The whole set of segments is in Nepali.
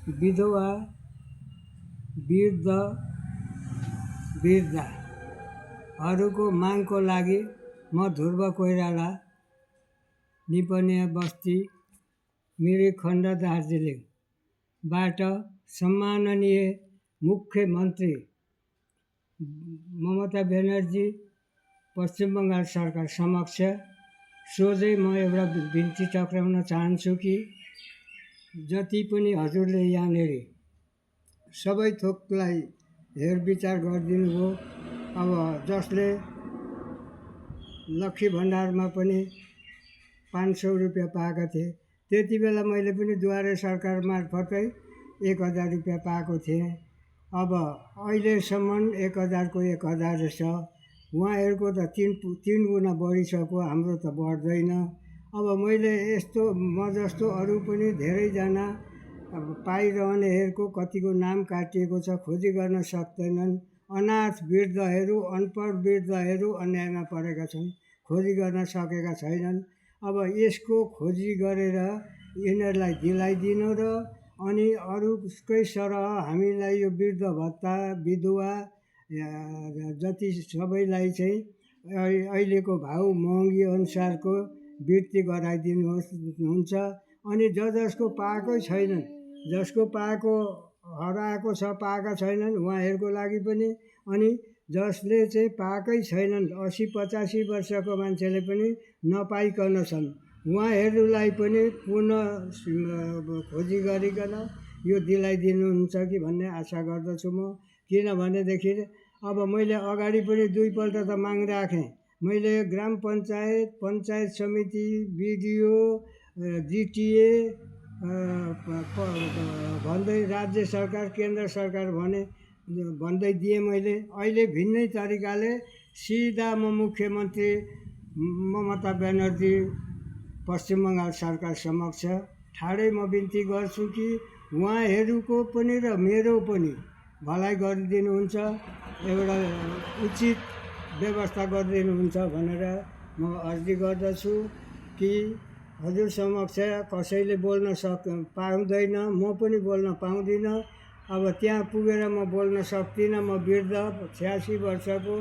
विधवा वृद्ध वृद्धाहरूको मागको लागि म ध्रुव कोइराला, निपनिया बस्ती, मिरिक खण्ड, दार्जिलिङबाट सम्माननीय मुख्यमन्त्री ममता ब्यानर्जी, पश्चिम बङ्गाल सरकार समक्ष सोझै म एउटा बिन्ती टक्राउन चाहन्छु कि जति पनि हजुरले यहाँनिर सबै थोकलाई हेरविचार गरिदिनु हो। अब जसले लक्ष्मी भण्डारमा पनि 500 रुपियाँ पाएका थिए, त्यति बेला मैले पनि द्वारे सरकार मार्फतै 1000 रुपियाँ पाएको थिएँ। अब अहिलेसम्म 1000 को 1000 छ। उहाँहरूको त तीन गुणा बढिसक्यो, हाम्रो त बढ्दैन। अब मैले यस्तो म जस्तो अरू पनि धेरैजना पाइरहनेहरूको कतिको नाम काटिएको छ, खोजी गर्न सक्दैनन्। अनाथ वृद्धहरू, अनपढ वृद्धहरू अन्यायमा परेका छन्, खोजी गर्न सकेका छैनन्। अब यसको खोजी गरेर यिनीहरूलाई दिलाइदिनु र अनि अरूकै सरह हामीलाई यो वृद्ध भत्ता, विधवा जति सबैलाई चाहिँ अहिलेको भाउ महँगी अनुसारको वृत्ति गराइदिनुहोस् हुन्छ। अनि जसको पाएकै छैनन्, जसको पाएको हराएको छ, पाएका छैनन् उहाँहरूको लागि पनि, अनि जसले चाहिँ पाएकै छैनन् 80-85 वर्षको मान्छेले पनि नपाइकन छन्, उहाँहरूलाई पनि पुनः खोजी गरिकन यो दिलाइदिनुहुन्छ कि भन्ने आशा गर्दछु म। किनभनेदेखि अब मैले अगाडि पनि 2 पल्ट त माग राखेँ। मैले ग्राम पञ्चायत, पञ्चायत समिति, बिडिओ, जिटिए भन्दै राज्य सरकार, केन्द्र सरकार भन्दै दिएँ मैले। अहिले भिन्नै तरिकाले सिधा म मुख्यमन्त्री ममता ब्यानर्जी, पश्चिम बङ्गाल सरकार समक्ष ठाडै म बिन्ती गर्छु कि उहाँहरूको पनि र मेरो पनि भलाइ गरिदिनुहुन्छ, एउटा उचित व्यवस्था गरिदिनुहुन्छ भनेर म अर्जी गर्दछु कि हजुर समक्ष कसैले बोल्न पाउँदैन, म पनि बोल्न पाउँदिनँ। अब त्यहाँ पुगेर म बोल्न सक्दिनँ। म वृद्ध 86 वर्षको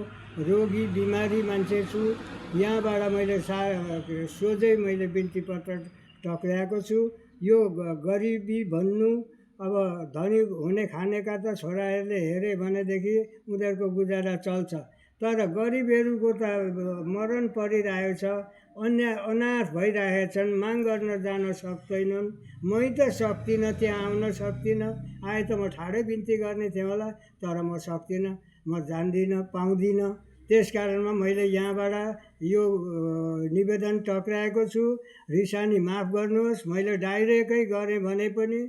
रोगी बिमारी मान्छे छु। यहाँबाट मैले सोझै मैले बिन्ती पत्र टक्राएको छु। यो गरिबी भन्नु, अब धनी हुने खानेका त छोराहरूले हेरे भनेदेखि उनीहरूको गुजारा चल्छ, तर गरिबहरूको त मरण परिरहेको छ, अनाथ भइरहेछन्, माग गर्न जान सक्दैनन्। मै त सक्दिनँ, त्यहाँ आउन सक्दिनँ। आए त म ठाडै बिन्ती गर्ने थिएँ होला, तर म सक्दिनँ, म जान्दिनँ, पाउँदिनँ। त्यस कारणमा मैले यहाँबाट यो निवेदन टक्राएको छु। रिसानी माफ गर्नुहोस्। मैले डाइरेक्टै गरेँ भने पनि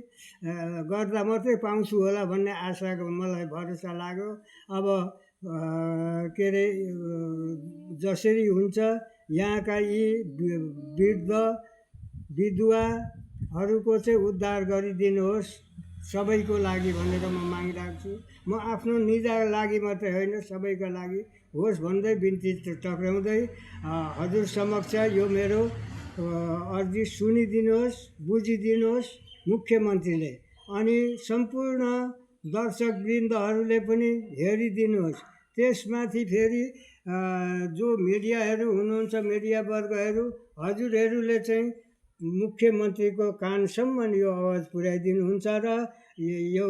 गर्दा मात्रै पाउँछु होला भन्ने आशा मलाई भरोसा लाग्यो। अब के अरे जसरी हुन्छ यहाँका यी वृद्ध विधवाहरूको चाहिँ उद्धार गरिदिनुहोस् सबैको लागि भनेर म माग राख्छु। म आफ्नो निजा लागि मात्रै होइन, सबैका लागि होस् भन्दै बिन्ती टक्राउँदै हजुर समक्ष यो मेरो अर्जी सुनिदिनुहोस्, बुझिदिनुहोस् मुख्यमन्त्रीले, अनि सम्पूर्ण दर्शकवृन्दहरूले पनि हेरिदिनुहोस्। त्यसमाथि फेरि जो मिडियाहरू हुनुहुन्छ, मिडियावर्गहरू, हजुरहरूले चाहिँ मुख्यमन्त्रीको कानसम्म यो आवाज पुर्याइदिनुहुन्छ र यो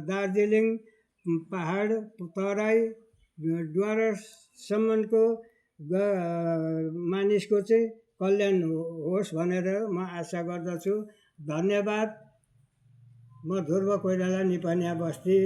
दार्जिलिङ पहाड तराई डुवर्ससम्मको मानिसको चाहिँ कल्याण होस् भनेर म आशा गर्दछु। धन्यवाद। म ध्रुव कोइराला, निपनिया बस्ती।